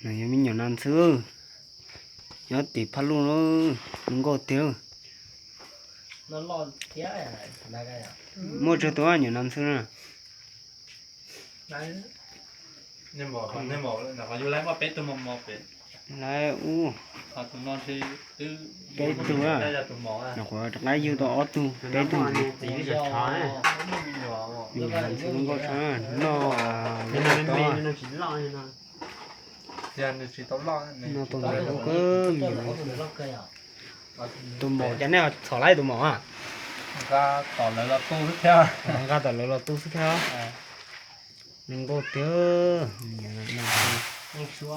No yog me nyuam nas ntxhw, nyob tim Phaj Luj, zoo nkauj tiag. Muaj tsawg tus nyuam nas ntxhw na? Lawv ub, peb tug na, qhuav rov qab yug tau ob tug, peb tug. Me nyuam nas ntxhw zoo nkauj tshaj, noj tau. Noj tau ntau kawg. Tus maum, cas nej txhom laib tus maum a? Nqa tom lawv los tu xwb thiab. Zoo nkauj tiag. Zoo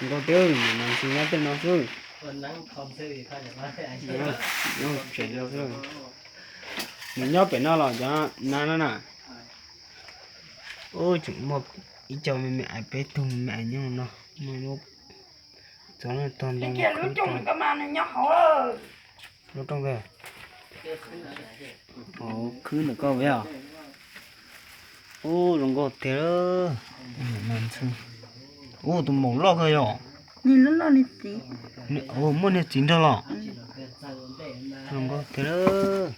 nkauj tiag, nas ntxhw nyob tej no xwb. Nws nyob pem no los cov nas no na. Ub, tseem muaj ib co me me aiv, peb tug me me aiv nyob no. Muaj lub, txog tog ntoo, lub rooj ntawd, hauv khwb ntawm koj ves os. Ub, zoo nkauj tiag. Ub, tus maum loj kawg yog. Muaj niag txiv nrog los. Zoo nkauj tiag.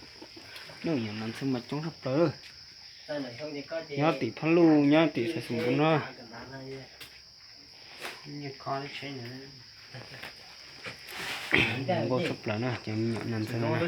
Ub, nyuam nas ntxhw mas coob tshaj plaws. Nyob tim Phaj Luj, nyob tim Xaiv Xus Npus no. Zoo nkauj tshaj plaws na, cov me nyuam nas ntxhw no na.